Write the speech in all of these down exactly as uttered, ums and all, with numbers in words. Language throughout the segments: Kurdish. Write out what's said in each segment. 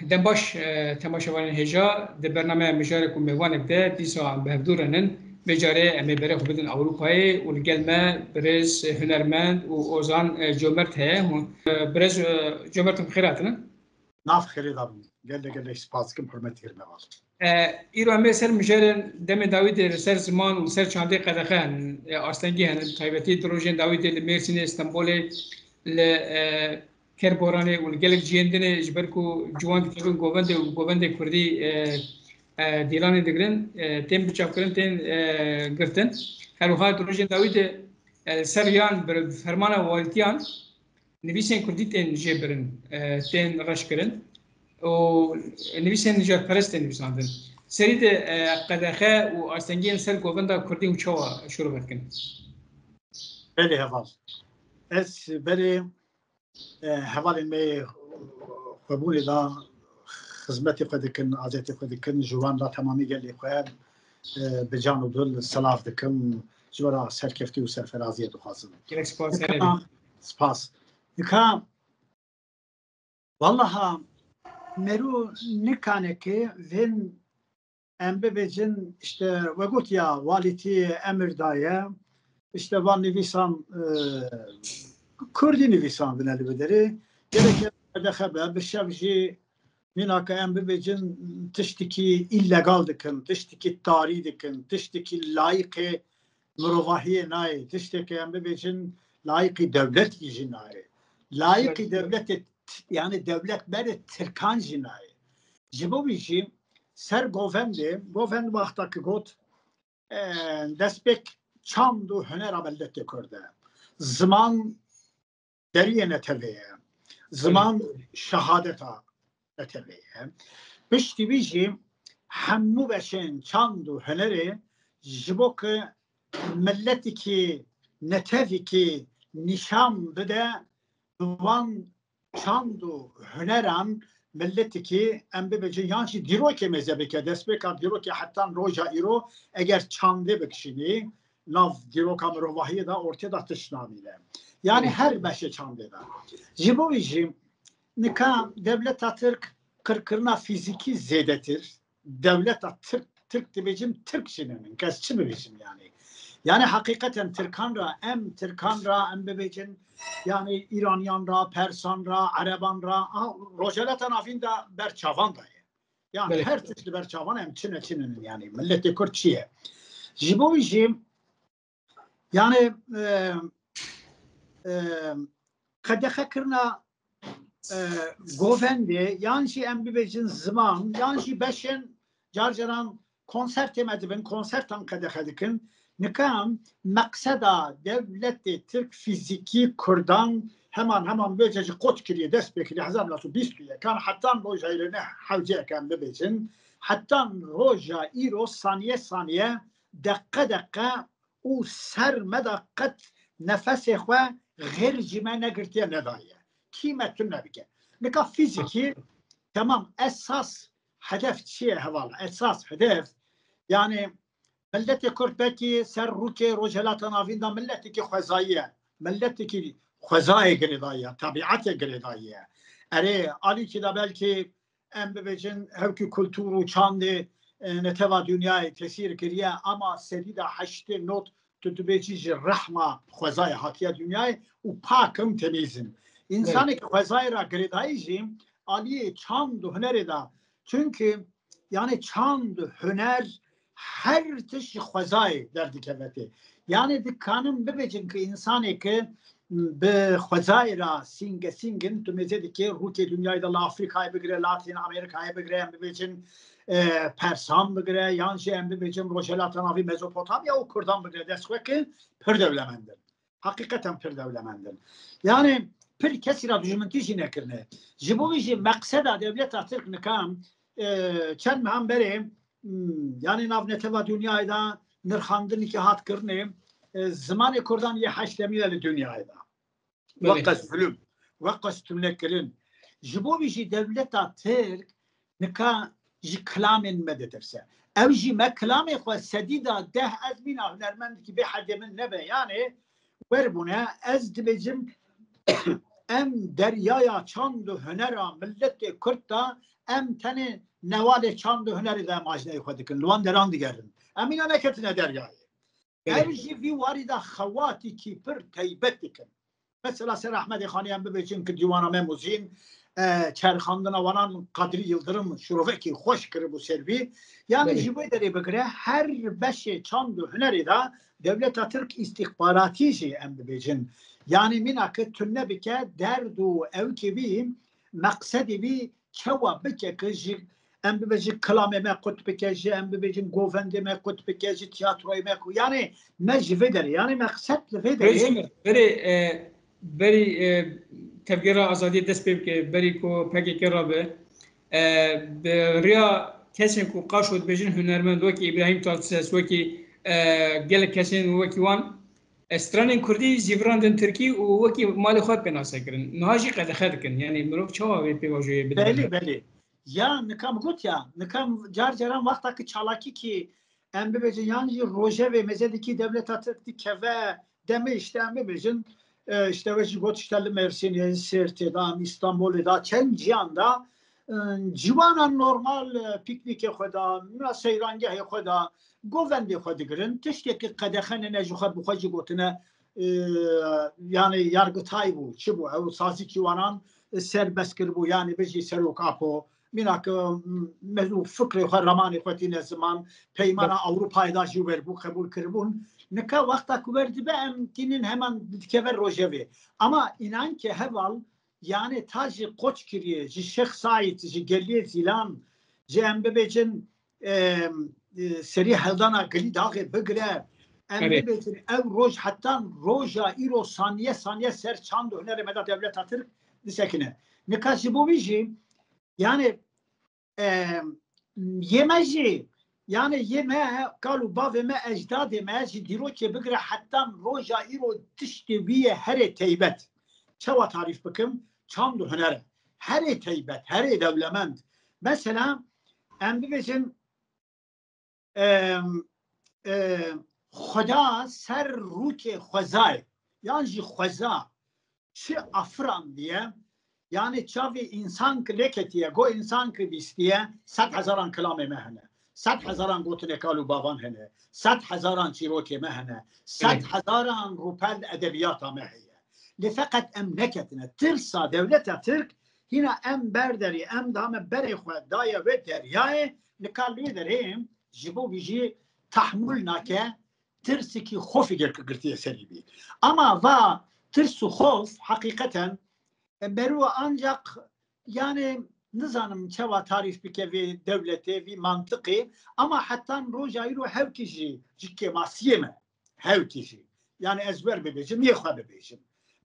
Dem baş, e, temaşevanên hêja, di bernameya mijarek û mêvanek de dîsa em bi hevdû re nin. Vê carê em ê berê xwe bidin Ewropayê û li gel me birêz hunermend û ozan, e, Comert heye. Hûn, e, birêz, e, Comert, hûn bi xêr hatine. Nav xêrê da bin. Gelek gelek spas dikim, hurmet digirim heval. E, îro em ê ser mijarên demê dawî de li ser ziman û li ser çandê qedexe hene, e, astengî hene. Bi taybetî di rojên dawî de li Mêrsînê, Stenbolê, li, e, Kerboranê û li gelek cihên din ê, ji ber ku ciwan dikevin govendê û govendê kurdî, e, e, dîlanê digirin, e, tên biçavkirin, tên, e, girtin. Her wiha di rojên dawî de, e, ser yan bi fermana walîtiyan nivîsên kurdî tên jêbirin, e, tên reşkirin û nivîsên nijadperest tên nivîsandin. Serî de, e, qedexe û astengiyên ser govenda kurdî hûn çawa şûrove dikin? Belê heval. Ez berê e, hevalên me yê xwebûnê da xizmetê xwe dikin, azêtê xwe dikin, ji wan da temamî gelê xwe, e, bi can û dil silav dikim, ji we ra serkeftî û serferaziyê dixwazim. Gelek spas, Nika, spas. Nika, wallaha, mero nikaneke vên em bibêjin, işte, we got ya, walîtî emir daye, işte, van nivîsan, e, kurdî nivîsandine li biderê, gerek qedexe be, bi şev jî mîna ke em bibêjin, tiştekî îlegal dikin, tiştekî tarî dikin, tiştekî layîqê mirovahiyê nayê, tiştekî em bibêjin, layîqî dewletî jî nayê. Layîqî dewletê, yani dewlet berê tirkan jî nayê. Ji bo wî jî ser govendê, govend wexta ki got, e, destpêk çand û hunera miletê Kurd e. Ziman deriyê netewê ye. Ziman şehadeta netewê ye. Piştî wî jî hemû beşên çand û hunerê ji bo ku miletikî, netewîkî nîşan bide, bi wan çand û huneran miletikî em bibêjin, yan jî dîrokê mêze bike, destpêka dîrokê hetan roja îro, eger çandê bikişînî, nav dîroka mirovahiyê de ortê de tişt namîne. Yani her beşê çandê de. Ji bo wî jî nika dewleta Tirk qirkirina fîzîkî zêdetir, dewleta Tirk, Tirk dibêjim, Tirk jî nînin, kes çi bibêjim yani. Yani heqîqeten Tirkan ra, em Tirkan ra, em bibêjin, yani Îraniyan ra, Persan ra, Ereban ra, a, Rojhilata Navîn de ber çavan de ye. Yani her tişt li ber çavan, em çi ne çi nînin yani. Miletê Kurd çi ye? Ji bo wî jî yani, e, e, qedexe kirina, e, govendê, yan jî em bibêjin ziman, yan jî beşên car caran konsertê me dibin, konsertan qedexe dikin. Nika meqseda dewletê Tirk fîzîkî Kurdan heman heman bêje ji qot kiriye, dest pê kiriye hezar neh sed û bîst û yekan hetan roja îro ne hewceyek em bibêjin. Hetan roja îro saniye saniye, deqe deqe û ser me de qet nefesê xwe xêr ji me negirtiye, nedaye. Kî me tune bike. Nika fîzîkî, temam, esas hedef çi ye heval? Esas hedef, yani, miletê Kurd belkî ser rûkê Rojhilata Navîn de miletekî xwezayî ye. Miletekî xwezayê girêdayî ye, tebîetê girêdayî ye. Erê, alîkî de belkî em bibêjin, hewkî kultur û çandê, e, netewa dinyayê tesîr kiriye, ama serî de heştê not tu dibêjî ji rehma xwezayê hatiye dinyayê û pak in, temîz in. Însanê ki xwezayê ra girêdayî jî aliyê çand û hunerê de, çunkî yani çand û huner her tişt ji xwezayê derdikeve tê. Yani dikanin bibêjin ki însanê ki bi xwezayê re sînge sîngin, tu mêze dikê rûkê dinyayê de, li Afrîkayê bigire, Latîn Amerîkayê bigire, em bibêjin, e, Persan bigire, yan jî em bibêjin Rojhilata Navî, Mezopotamya û Kurdan bigire dest xwe, ki pir dewlemend in. Heqîqeten pir dewlemend in. Yani pir kesî re dijmintî jî nekirine. Ji bo wî jî meqseda dewleta Tirk nika, e, çend mehan berê, m, yani nav netewa dinyayê de nirxandinekî hat kirinê, e, zimanê Kurdan yê heştemî ye li dinyayê de. Belê. Weqas zulm, weqas tunekirin. Ji bo vî jî dewleta Tirk nika ji kilamên me ditirse. Ew jî me kilamê xwe sedî da deh, ez mîna hunermendekî bê herdê min nebe. Yani werbûne, ez dibêjim, em deryaya çand û hunera milletê Kurd de em tenê newalê çand û hunerê de em ajneyê xwe dikin. Li wan deran digerin. Em îna neketine deryayê. Ev jî vî warî de xewatikî pir teybet dikin. Mesela ser Ehmedê Xanî em bibêjin ki dîwana me Muzîn, e, çerxandina wanan Kadrî Yildirim şirovekî xweş kiribû ser vî. Yani ji vê derê bigire her beşê çand û hunerê de dewleta Tirk îstîxbaratî jî em bibêjin. Yani mîna ki tune bike derd û ewkê vî, meqsedê vî çawa bike ki ji em bibêjin kilamê me qut bike, ji em bibêjin govendê me qut bike, ji tiyatroyê me qut. Yani me ji vê derê, yani meqsed li vê derê. Berê, e, berî, e, tevgera azadiyê dest pê bike, berî ku P K K rabe, e, bi riya kesên ku qaşo dibêjin hunermend, wekî Îbrahîm Tatlises, wekî, e, gelek kesên wekî wan, e, stranên kurdî jî virandin tirkî û wekî malê xwe pênase kirin. Niha jî qedexe dikin. Yani mirov çawa vê pêvajoyê bide? Belê, belê. Ya nika min got ya, nika car caran wexta ki çalakî ki em bibêjin, yan jî rojevê mêze dikî dewleta Tirk dikeve demê, işte em bibêjin, e, işte we jî got, işte li Mêrsînê, Sêrtê de, em Îstanbulê de, çend ciyan de, e, ciwana normal, e, pîknîkê xwe de, ya seyrangehê xwe de, govendê xwe digirin. Tiştê ki qedexe nene, ji xwe bi xwe jî gotine, e, yani yargıtay bû, çi bû, ew sazîkî wanan, e, serbest kiribû, yani bijî Serok Apo, mîna ki, m, mezû fikrê xwe, ramanê xwe tîne ziman, peymana Ewropayê da jî wer bû, qebûl kiribûn. Nika wexta ku wer dibe, em tînin heman dikeve rojevê. Ama înan ke heval, yani ta ji Qoçkiriyê, ji Şêx Saîd, ji Geliyê Zîlan, ji em bibêjin, e, e, serî heldana Gilî Daxê bigire, em Erê. bibêjin ew roj hetan roja îro saniye saniye ser çand û hunerê me de dewleta Tirk disekine. Nika ji bo wî jî, yani, e, yê me jî, yani yê me, kal û bavê me, ecdadê me ji dîrokê bigire hetan roja îro tiştê wî ye herê teybet. Çawa tarîf bikim? Çand û huner e. Herê teybet, herê dewlemend. Mesela, em bibêjin, em, e, Xweda ser rûkê xwezayê, yan jî xweza çi afirandiye, yani çavê însan ki lê ketiye, go însan ki bîstiye, sed hezaran kilamê me hene, sed hezaran gotinê kal û bavan hene, sed hezaran çîrokê me hene, sed Evet. hezaran rûpel edebiyata me heye. Lê feqet em neketine. Tirsa dewleta Tirk hîna em berderî, em dame berê xwe daye wê deryayê, nika li wê derê ji bo wî jî tahmûl nake, tirsikî xofî girtiye serî bî. Ama va tirs û xof heqîqeten, e, meriva ancak, yani nizanim çawa tarîf bike vê dewletê, vî mantiqê, ama hetan roja îro hewkî jî ji kêmasiyê me, hewkî jî. Yani ez wer bibêjim, yê xwe bibêjim.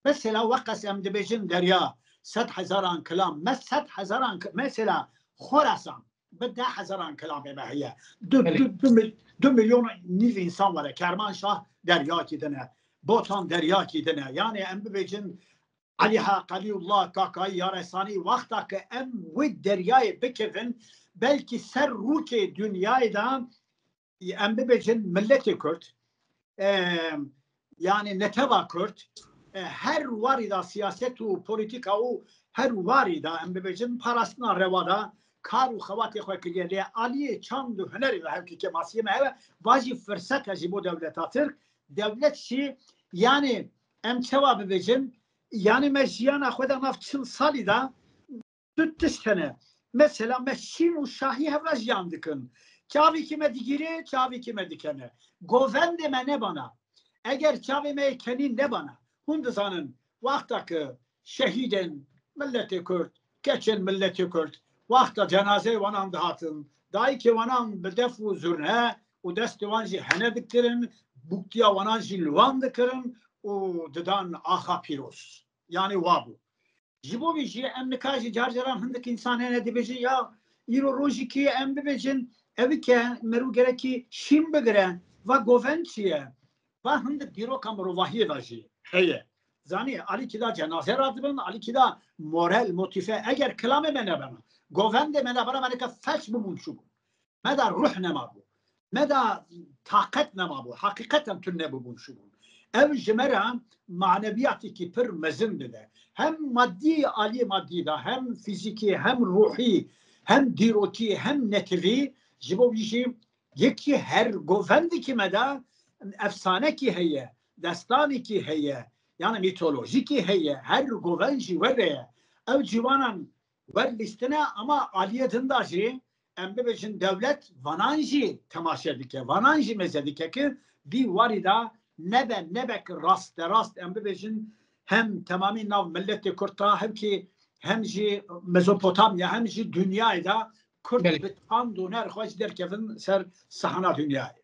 Mesela weqas em dibêjin derya, sed hezaran kilam, me sed hezaran ki-, mesela Xorasan, bi deh hezaran kilamê me heye. Du, Belê. du, du mil-, du milyon nîv însan were. Kermanşah deryakî din e. Botan deryakî din e. Yani em bibêjin Aliha, Qalîullah, Kakayî, Yaresanî, wexta ke em wê deryayê bikevin, belkî ser rûkê dinyayê de em bibêjin miletê Kurd, e, yani neteva Kurd, e, her warî da siyaset û polîtîka û her warî da em bibêjin parastina rewa da kar û xebatê xwe kiriye. Lê aliyê çand û hunerê de hewkî kêmasiyê me hebe, va jî firsete ji bo dewleta Tirk. Dewlet jî, yani em çawa bibêjin, yani me jiyana xwe de nav çil salî da, tu tişt hene. Mesela me şîn û şahî hevra jiyan dikin. Çavîkî me digîrê, çavîkî me dikene. Govendê me nebana. Eger çavê me yê kenîn nebana, hûn dizanin, wexta ke şehîdên miletê Kurd, keçên miletê Kurd, wexta cenazeyê wanan dihatin, dayikê wanan bi def û zurne û destê wan jî hene dikirin, bûktiya wanan jî li wan dikirin û didan axa pîroz. Yani wa bû. Ji bo vî jî em nika jî car caran hindik însan hene dibêjin, ya îro rojîkî em bibêjin, ev ke merû gerekî şîn bigire, va govend çi ye? Va hindik dîroka mirovahiyê de jî heye. Zanî, alîkî da cenaze radibin, alîkî da moral, motive. Eger kilamê me nebena, govendê me nebena, me nika felç bibûn çûbûn. Me da ruh nemabû. Me da taqet nemabû. Heqîqeten tune bûbûn çûbûn. Ev ji me re maneviyatekî pir mezin dide. Hem madî, aliyê madî de, hem fîzîkî, hem ruhî, hem dîrokî, hem netewî, ji bo wî jî yekî her govendekî me de efsanekî heye, destanekî heye, yani mîtolojîkî heye, her govend jî were ye. Ew ciwanan wer lîstine, ama aliyê din de jî em bibêjin dewlet vanan jî temaşe dike, vanan jî meze dike ki vî warî de nebe, nebe ki rasterast em bibêjin hem temamî nav miletê Kurd ta, hem ki hem jî Mezopotamya, hem jî dinyayê de Kurd Belê. bi çand û huner xwe jî derkevin ser sahana dinyayê.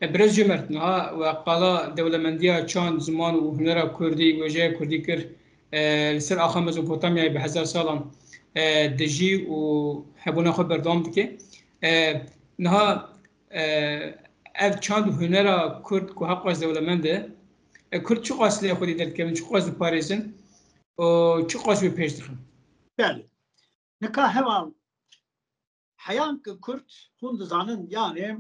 E, Birêz Cömert, niha we qala dewlemendiya çand, ziman û hunera kurdî, wêjeya kurdî kir, e, li ser axa Mezopotamyayê bi hezar salan, e, dijî û hebûna xwe berdewam dike. E, niha, e, ev çand û hunera kurd ku heqas dewlemend e, e, kurd çiqas lê xwedî derdikevin, çiqas diparêzin û çiqas wê pêş dixin? Belê. Nika heval, heyan ki kurd hûn dizanin, yani,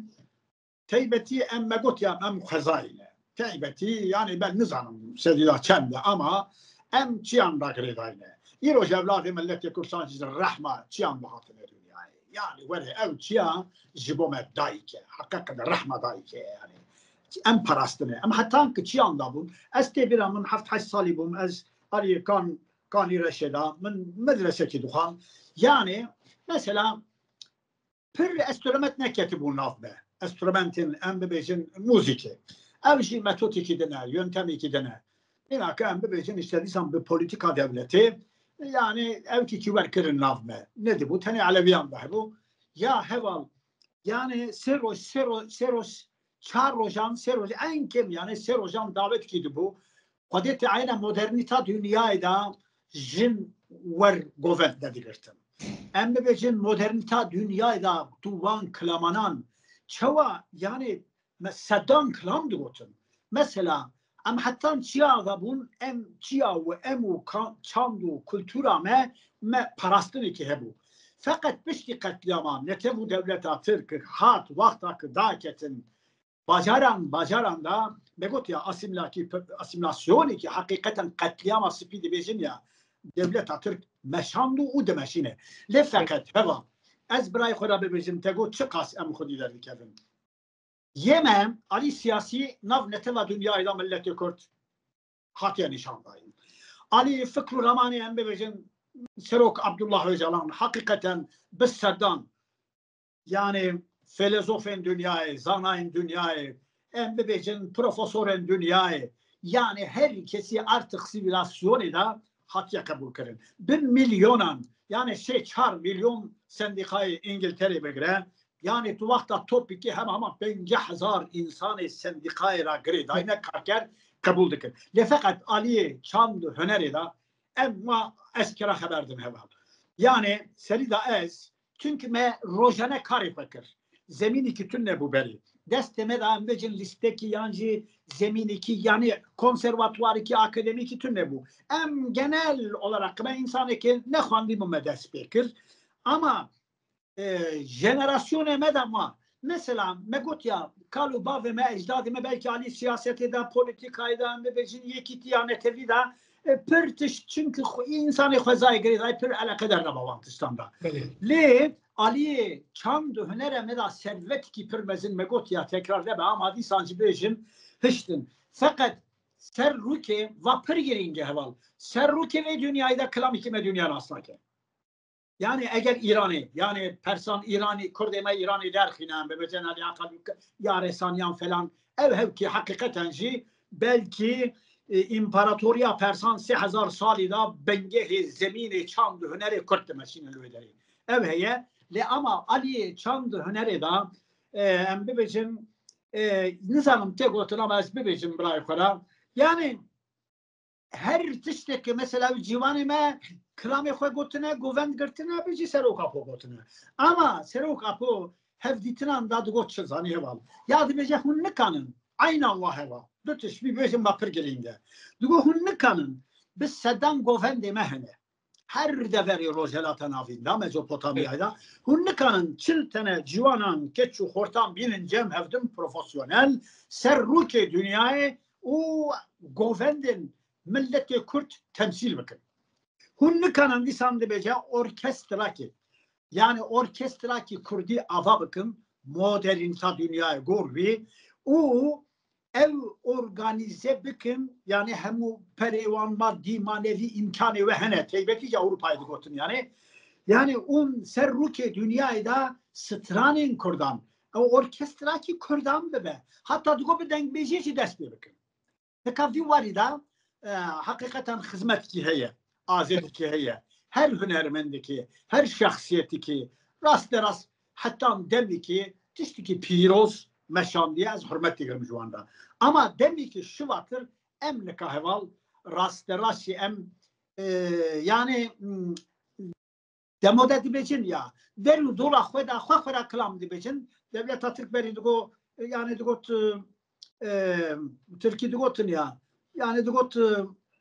teybetî em me gotiyan, em xwezayî ne. Teybetî, yani, ben nizanim sedî da çend e, ama em çiyan da girêdayî ne. Îro ji evladê miletê Kursan jî rehma çiyan bihatine dinyayê. Yani, were ew çiya ji bo me dayik e. Heqeqe de rehma dayik e, yani. Em parastine. Em hetan ki çiyan da bûn. Ez tê bîra min heft heşt salî bûm. Ez alî kan, kanî reşê da. Min medresekî dixwam. Yani, mesela, pir enstrument neketibû nav me. Enstrumentên, em bibêjin, muzîkê. Ev jî metodekî din e, yöntemekî din e. Îna ke em bibêjin, işte, dîsan bi polîtîka dewletê, yani, ew kî kî werkirin nav me. Nedibû, tenê Elewiyan de hebû. Ya heval, yani, sê roj, sê roj, sê roj, çar rojan, sê roj, en kêm, yani, sê rojan davetkî dibû. Xwedê te ayna modernîta dinyayê de jin wer govend nedigirtin. Em bibêjin modernîta dinyayê de tu wan kilamanan çawa, yani me sedan kilam digotin. Mesela em hetan çiya de bûn, em çiya û em û ka-, çand û kultura me, me parastinekî hebû. Feqet piştî qetlîama netev û dewleta Tirk hat, wexta ki daketin bajaran, bajaran da me gotiya asîmlakî, asîmlasyonekî heqîqeten qetlîama spî dibêjin ya dewleta Tirk meşand û dimeşîne. Lê feqet heva ez birayê xwe re bibêjim, te got çiqas em xwedî derdikevin. Yê me alî siyasî nav neteva dinyayê de miletê Kurd hatiye nîşan dayîn. Alî fikr û ramanê em bibêjin Serok Abdullah Öcalan heqîqeten bi sedan, yani, felezofên dinyayê, zanayên dinyayê, em bibêjin profesorên dinyayê, yani her kesî artık sivîlasyonê de hatiye qebûl kirin. Bi milyonan, yani sê çar milyon sendîkayê Îngilterê bigire, yani tu wexta topîkê hema hema pêncî hezar însanê sendîkayê re girêdayî ne karker qebûl dikir. Lê feqet aliyê çand û hunerê de em ma ez kira xeber dim heval. Yani serî de ez, çünkü me rojane karê xwe kir. Zemînekî tune bû berî. Destê me de em bêjin lîstekî yan jî zemînekî, yani konservatuwarekî akademîkî tune bû. Em genel olarak me însanekî nexwandî bû me dest pê kir. Ama e, jenerasyonê me de ma. Mesela me gotiya kal û bavê me, ecdadê me belkî alî siyasetê de, polîtîkayê de, em bibêjin yekîtiya netewî de, e, pir tişt, çünkü xwe-, însanê xwezayê girêdayî pir eleqedar nebe wan tiştan de. Belê. Lê aliyê çand û hunere me de servetekî pir mezin me gotiya tekrar nebe, ama dîsan jî bêjim hiştin. Feqet ser rûkê va pir girîng e heval. Ser rûkê vê dinyayê de kilamekî me dinya nas nake. Yani eger Îranê, yani persan Îranî, Kurdê me Îranî derxîne, em bibêjin alî aqil ya resaniyan falan, ev hevkî heqîqeten jî belkî, e, împaratoriya persan sê hezar salî de bingehê zemînê çand û hunerê Kurd dimeşîne li wê derê. Ev heye, lê ama aliyê çand û hunerê de, e, em bibêjin, e, nizanim tê gotin ama ez bibêjim birayê xwe re. Yani her tiştekê mesela ciwanê me kilamê xwe gotine, govend girtine, bi jî Serok Apo gotine. Ama Serok Apo hevdîtinan da digot çi zanî heval. Ya dibêje hûn nikanin, eyna wa heva. Du tişt bî bêjin me pir girîng e. Digot hûn nikanin, bi sedan govendê me hene. Her deverê Rojhelata Navîn de, Mezopotamyayê de, hûn nikanin çil tene ciwanan, keç û xortan bînin cem hevdin profesyonel, ser rûkê dinyayê û govendên milletê Kurd temsîl bikin. Hûn nikanin dîsan dibêje orkestrakê, yani orkestrakî Kurdî ava bikin, modernîta dinyayê gor bî û ew organîze bikin, yani hemû perê wan madî, manevî îmkanê we hene, teybetî jî Ewropayê digotin yani. Yani hûn ser rûkê dinyayê de stranên Kurdan, ew orkestrakî Kurdan bibe. Heta digot bi dengbêjî jî dest pê bikin. Nika vî warî de, e, heqîqeten xizmetkî heye, azêdikî heye. Her hunermendikî, her şexsiyetikî, rasterast hetan demîkî tiştikî pîroz meşandiye, ez hurmet digirim ji wan re. Ama demîkî şivatir em nika heval rasterast jî em, e, yani, m, demode dibêjin ya. Der û dola xwe de xwe xwe re kilam dibêjin. Dewleta Tirk berî digo, yani digot, e, Tirkî digotin ya. Yani digot, e,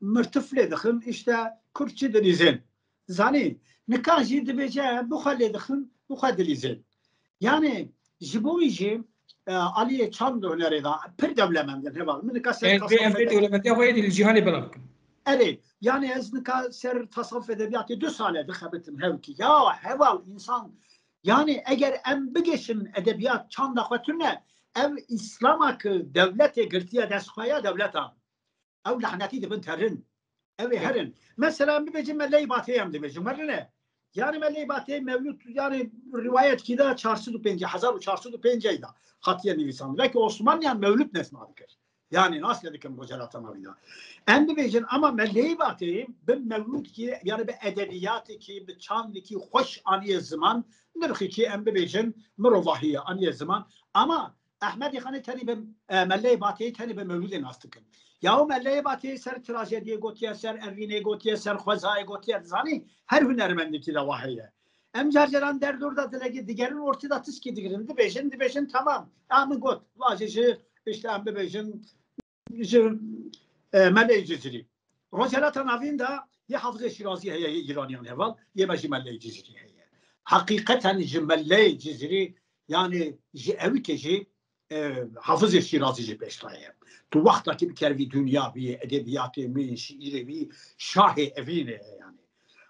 mirtif lê dixin, işte Kurd çi dilîzên. Zanî, nika jî dibêje bi xwe lê dixin, bi xwe dilîzên. Yani ji bo wî jî, e, aliyê çand û hunerê de pir dewlemend in heval. Min nika ser Em vê em vê tasavvufê de dewlemendiya xwe yê li cîhanê belav bikin. Erê, yani ez nika ser tasavvuf edebiyatê du sale dixebitim hevkî. Ya heval, insan, yani eger em bigêşin edebiyat çanda xwe tune, ev Îslama ki dewletê girtiye dest xwe ya dewleta. Ew lahnetî dibin terin. Ew ê herin. Mesela em bibêjin Meleyê Bateyê em dibêjin. Werine. Yani Meleyê Bateyê mewlûd, yani rivayet ki da çar sed û pêncî, hezar û çar sed û pêncî da hatiye nivîsan. Belki Osmanliyan mewlûd nesna dikir. Yani nasıl dedim bu Celat Anavî da. Em dibêjin ama Meleyê Bateyê bi mewlûd ki, yani bi edebiyatê ki, bi çandê ki xweş aniye ziman, nirxî ki em bibêjin mirovahiye aniye ziman. Ama Ehmedê Xanê tenê bi, e, Meleyê Bateyê tenê bi mewlûdê nas dikin. Ya o Meleyê Bateyê ser trajediyê gotiye, ser evînê gotiye, ser xwezayê gotiye, dizanî her hunermendikî de wa heye. Em car caran derdor da dilege digerin ortê da tiskî digirin, dibêjin, dibêjin tamam. Ya min got, vajê ji, işte em bibêjin, ji, e, Meleyê Cizirî. Rojhelata Navîn de yê Hafizê Şîrazî heye, yê Îraniyan heval, yê me jî Meleyê Cizirî heye. Heqîqeten ji Meleyê Cizirî, yani ji ewikê jî, e, Hafizê Şîrazî jî pêşta ye. Tu wexta ki bikervî dinya bî, edebiyatê min, şiîrê wî, şahê evînê ye yani.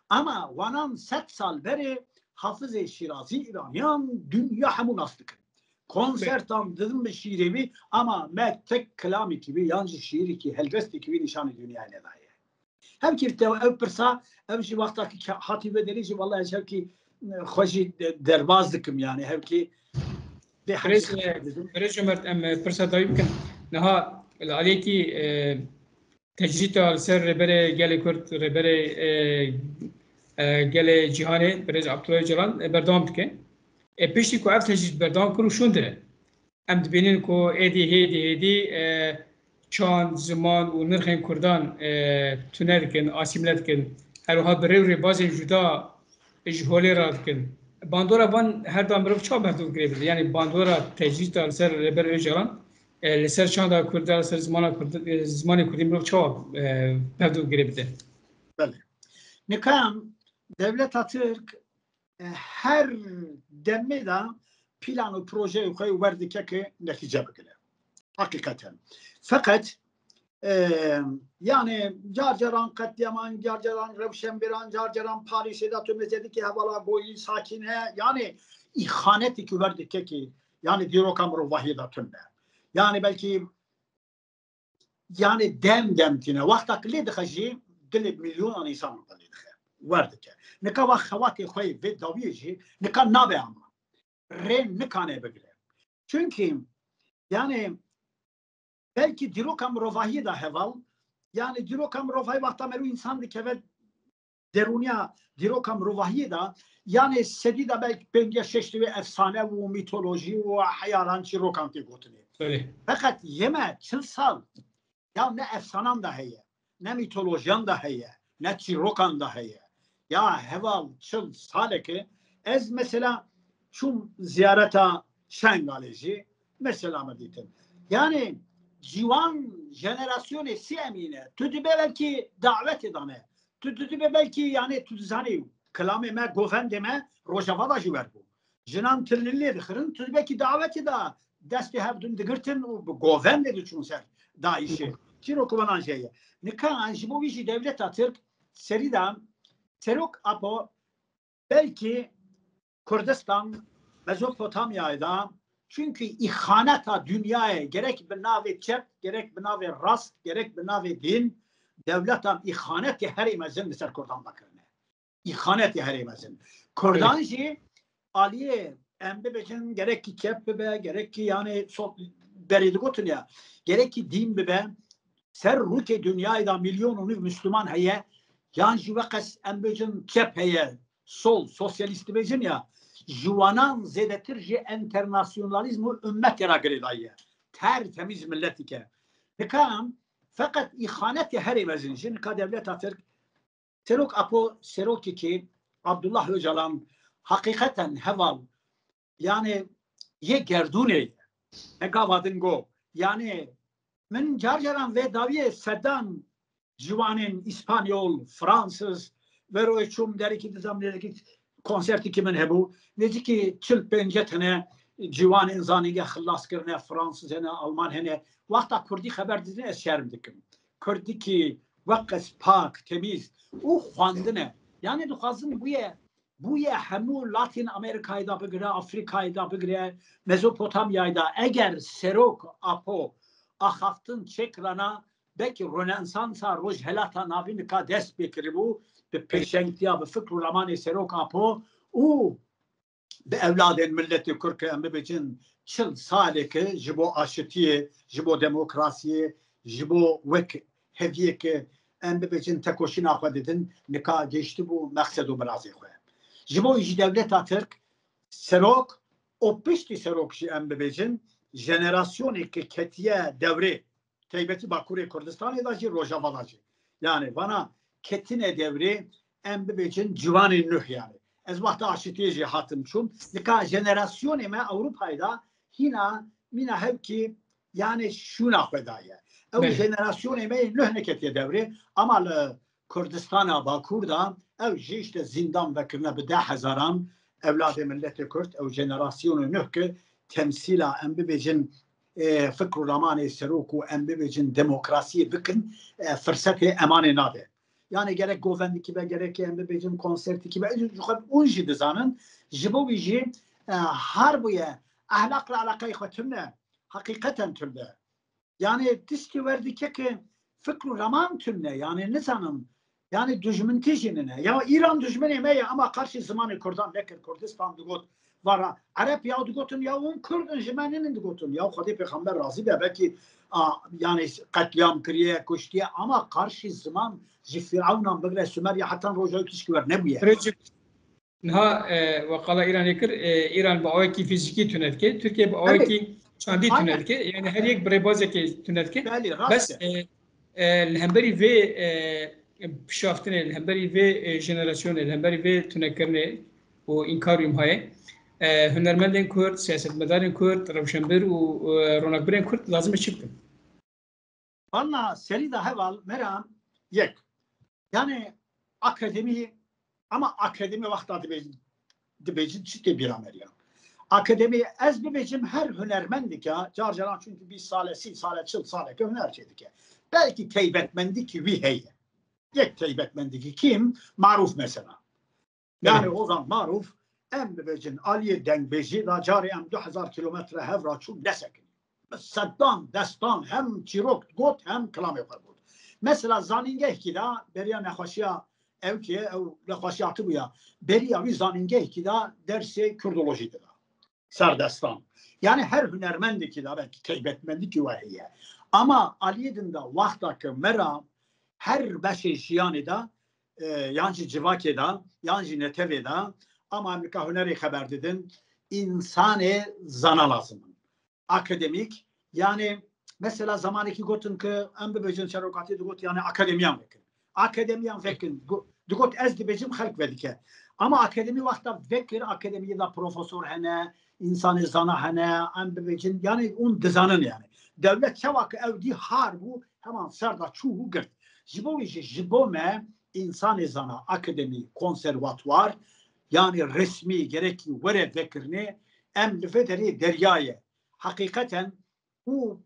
Ama wanan sed sal berê Hafizê Şîrazî Îraniyan dinya hemû nas dikin. Konsertan didin bi şîrê wî, ama me tek kilamekî wî yan jî şîîrekî, helbestekî wî nîşanî dinyayê nedaye. Hevkî te ev pirsa, ev jî wexta ki ke-, hatî vê derê jî, wela ez hevkî, e, xwe jî de-, derbaz dikim yani, hevkî bê Birêz, hemşî e, didim. Birêz Ömer, em, e, pirsa dawî bikin. Niha li aliyekî, e, tecrîda li ser Rêberê Gelê Kurd, Rêberê, e, e, Gelê Cîhanê, Birêz Abdullah Öcalan, e, berdewam dike. E, piştî ku ev tecrîd berdewam kir û şûn dire. Em dibînin ku êdî hêdî hêdî, e, çand, ziman û nirxên Kurdan, e, tune dikin, asîmle dikin. Her wiha bi rê û rêbazên cuda ji holê radikin. Bandora van her da mirov çawa berdûv girê bide? Yani bandora tecrîda li ser Rêber Öcalan, e, li ser çanda Kurda, li ser zimana Kurd, e, zimanê Kurdî mirov çawa, e, berdûv girê bide? Belê. Nika dewleta Tirk, e, her demê de plan û projeyê xwe werdike ki netîce bigire. Heqîqeten. Feqet, e, yani car caran qetlîaman, car caran rewşenbîran, car caran Parîsê de tu mezedikî hevala goyî sakîne, yani îxanetekî werdike ki, yani dîroka mirovahiyê de tune. Yani belkî yani dem dem tîne. Wexta ki lê dixe jî dilê milyonan însan lê dixe. Werdike. Nika wa xewatê xwe yê vê dawiyê jî nika nabe ama. Rê nikane bigire. Çünkü yani belkî dîroka mirovahiyê de heval, yani dîroka mirovahiyê wexta mero însan dikeve derûniya dîroka mirovahiyê de, yani sedî de belkî pêncî şeş wê efsane û mîtolojî û heyalan çîrokan tê gotinê. Belê. Feqet yê me çil sal ya ne efsanan de heye, ne mîtolojiyan de heye, ne çîrokan de heye. Ya heval çil saleke ez mesela çûm ziyareta Şengalê jî, mesela me dîtin. Yani ciwan jenerasyonê sî emîne, tu dibe belkî dawetê dane, tu, tu dibe belkî yani tu dizanî kilamê me, govendê me Rojava da jî wer bû. Jinan tilî lê dixirin, tu belkî dawetê da destê hevdûn digirtin û bi govendê diçûn ser DAIŞê. Çîrokovanan jê ye. Nika ji bo wî jî dewleta Tirk serî de Serok Apo belkî Kurdistan, Mezopotamyayê de, çunkî îxaneta dinyayê gerek bi navê çep, gerek bi navê rast, gerek bi navê din, dewletan îxanetê herê mezin li ser Kurdan vekirine. Îxanetê herê mezin. Kurdan jî aliyê em bibêjin gerekî çep bibe, gerekî yani so-, berê digotin ya, gerekî din bibe, ser rûkê dinyayê de milyon û nîv Müslüman heye, yan jî weqes em bêjin çep heye, sol, sosyalîst dibêjin ya, ji wanan zêdetir ji enternasyonalîzm û ummetê re girêdayî ye. Ter temîz miletîk e. Nika feqet îxanetê herê mezin jî, nika dewleta Tirk, Serok Apo, serokekî Abdullah Öcalan, heqîqeten heval, yani yê gerdûnê ye. Ne gava din go. Yani min car caran vê dawiyê sedan ciwanên îspanyol, fransiz, veroyê çûm derekî dizam, nerekî konsertîkî min hebû. Nêzîkî çil pêncî tene ciwanên zanînge xilas kirine, fransiz hene, alman hene. Wexta kurdî xeber didin, ez şerm dikim. Kurdikî weqes pak, temîz û xwendin e. Yani dixwazin bûye, bûye hemû Latîn Amerîkayê de bigire, Afrîkayê de bigire, Mezopotamyayê de. Eger Serok Apo axaftin çêkirana, belkî Rönesansa Rojhelata Navîn nika dest pê kiribû, bi pêşengtiya, bi fikr û ramanê Serok Apo û bi ewladên miletê Kurd ke em bibêjin çil saleke ji bo aşitiyê, ji bo demokrasiyê, ji bo wek heviyeke em bibêjin tekoşîna xwe didin, nika gihiştibû meqsed û mirazê xwe. Ji bo jî dewleta Tirk, serok û piştî serok jî em bibêjin jenerasyoneke ketiye dewrê, taybetî Bakurê Kurdistanê de jî, Rojava de jî. Yani vana ketine dewrê, em bibêjin ciwanên nuh yani. Ez wexta aşitiyê jî hatim çûm. Nika jenerasyonê me Ewropayê de hîna mîna hevkî yani şûna xwe daye. Ew Belê. Jenerasyonê me yê nuh neketiye dewrê, ama li Kurdistana Bakur de ew jî işte zindan vekirine bi deh hezaran ewladê miletê Kurd, ew jenerasyonê nuh ki temsîla em bibêjin, e, fikr û ramanê serok û em bibêjin demokrasiyê bikin, e, firsetê emanê nade. Yani gerek govendikî be, gerek em bibêjin konsertikî be, ji xwe hûn jî dizanin, ji bo wî jî, e, har bûye ehlaq li eleqeyê xwe tune, heqîqeten tune. Yani tiştî werdike ki fikr û raman tune, yani nizanim, yani dijmintî jî nine. Ya Îran dijminê me ye, ama qarşî zimanê Kurdan nekir. Kurdistan digot, vara Ereb ya digotin, ya hûn Kurd in, ji me ninin digotin. Ya Xwedê Pêxember razî be, belkî, a, yani qetlîam kiriye, kuştiye, ama qarşî ziman ji Firawnan bigire Sumerya hetan roja tişkî wer nebûye. Recep, niha, e, we qala Îranê kir, e, Îran bi awekî fîzîkî tune dike, Tirkiye bi Tabii. awekî çandî tune Aynen. dike. Yani her yek bi rêbazekê tune dike. Belê, rast Bes, e. e, e, li hemberî vê, e, pişaftinê, li hemberî vê, e, jenerasyonê, li hemberî vê tunekirinê û înkar û îmhayê, e, hunermendên Kurd, siyasetmedarên Kurd, rewşenbir û, e, ronakbirên Kurd lazim e çi bikin? Valla serî de heval me re yek. Yani akademî, ama akademî wexta dibêjin, dibêjin çi tê bîra me re ya. Akademî ez bibêjim her hunermendî ke, car caran çünkü bîst sale, sî sale, çil sale ke huner çê dike. Belkî teybetmendî ki wî heye. Yek teybetmendî ki kim? Maruf mesela. Yani Evet. Ozan Maruf, em bibêjin aliyê dengbêjî de carê em du hezar kilometre hev ra çûn nesekinî. Sedan, destan, hem çîrok got, hem kilamê xwe got. Mesela zanîngehkî de beriya nexweşiya ew ki ew nexweşiya hatibûya, beriya wî zanîngehkî de dersê Kurdolojî dida. Serdestan. Yani her hunermendekî de belkî teybetmendî ki we heye. Ama aliyê din de wexta ki me ra her beşê jiyanê de, e, yan jî civakê de, yan jî netewê de, ama em nika hunerê xeber didin, însanê zana lazim in. Akademîk, yani mesela zamanekî gotin ki em bibêjin serokatî digot, yani akademiyan vekin. Akademiyan vekin. Go-, digot ez dibêjim xelk vedike. Ama akademî wexta vekir, akademiyê de profesor hene, însanê zana hene, em bibêjin, yani hûn dizanin yani. Dewlet çawa ki ew dî har bû, heman ser de çû û girt. Ji bo wî jî, ji bo me însanê zana, akademî, konservatuar, yani resmî gerekî were vekirinê, em li vê derê derya ye. Heqîqeten û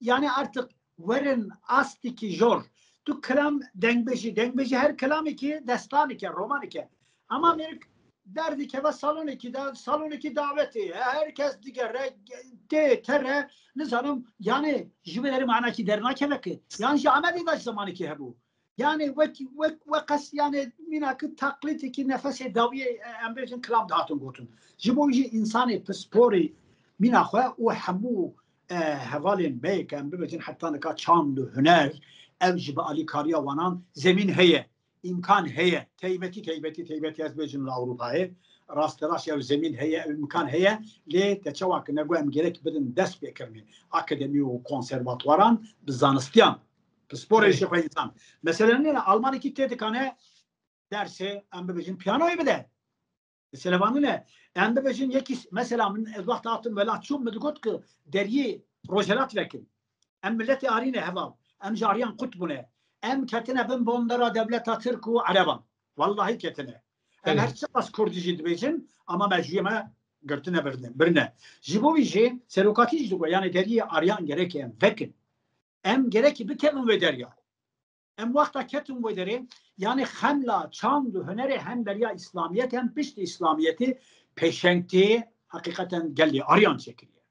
yani artık werin astikî jor. Tu kilam dengbêjî, dengbêjî her kilamekî destanekî, romanekî. Ama mêrik derdikeve salonekî de, salonekî davetê ye, her kes digere, tê, tere, nizanim, yani ji vê derê manakî dernakeve ki. Yan ji Amedê de ji zamanekî hebû. Yani wek, wek, weqas yani mîna ki taklîtekî nefesê dawiyê, e, em bêjin kilam dihatin gotin. Ji bo jî însanê pisporî mîna xwe û hemû, e, hevalên me ke em bibêjin heta nika çand û huner, ev ji bi alîkariya wanan zemîn heye, îmkan heye. Teybetî, teybetî, teybetî ez bêjim li Ewropayê. Rasterast ev zemîn heye, ev îmkan heye. Lê te çawa ki nego em gerek bidin dest pêkirinê akademî û konservatuwaran bi zanistiyan. Pisporê Belê. Jî xwe însan. Mesela nêne Almanekî tê dikane dersê em bibêjin piyanoyê bide. Mesela van ne? Em bibêjin yekî s-, mesela min ez wext hatim welat çûm, min digot ki deriyê Rojhelat vekin. Em miletê arîne heval. Em ji ariyan qut bûne. Em ketine bin bondera dewleta Tirk û Ereban. Wellahî ketine. Em Belê. Her çiqas Kurdî jî dibêjin, ama mejûyê me girtine birine, birine. Ji bo wî jî serokatî jî digot, yani deriyê ariyan gerek em vekin. Em gerekî bikevin wê derya. Em wexta ketin wê derê, yani xemla çand û hunerê hem beriya Îslamiyet hem piştî Îslamiyetê pêşengtê heqîqeten gelê ariyan çêkiriye.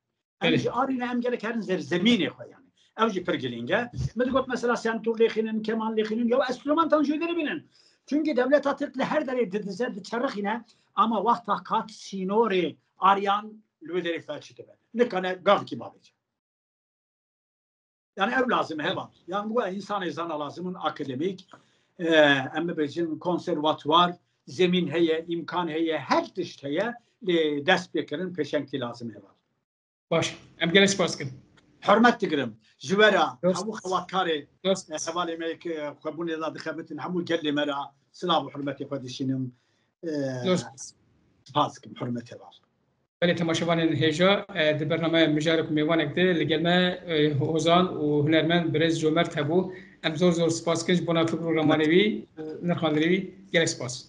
Em Belê. Ji arî ne em gerek herin zerzemînê xwe yani. Ev jî pir girîng e. Min digot mesela sentûr lêxînin, keman lêxînin, ya enstrümantan jî derê bînin. Çünkü dewleta Tirk li her derê didize, diçerixîne, ama wexta kat sînorê aryan li wê derê felçî dibe. Nikane gavkî mabêje. Yani ev lazim e, heval. Yani bu insanê zana lazim in akademîk, e, em bibêjin konservatuar, zemîn heye, îmkan heye, her tişt heye, lê dest pê kirin pêşengtî lazim e, heval. Baş. Em gelek spas dikin. Hurmet digirim. Ji we re Dost. Hemû xebatkarê, Dost. E, hevalê me yek, e, xwebûnê de dixebitin, hemû gelê me re silav û hurmetê xwe dişînim. E, Dost. Spas dikim, hurmet heval. Belê temaşevanên hêja, e, di bernameya mijarek û mêvanek de li gel me, e, hozan û hunermend birêz Comert hebû. Em zor zor spas dikin ji bona vê programanê wî, e, nirxandinê wî. Gelek spas.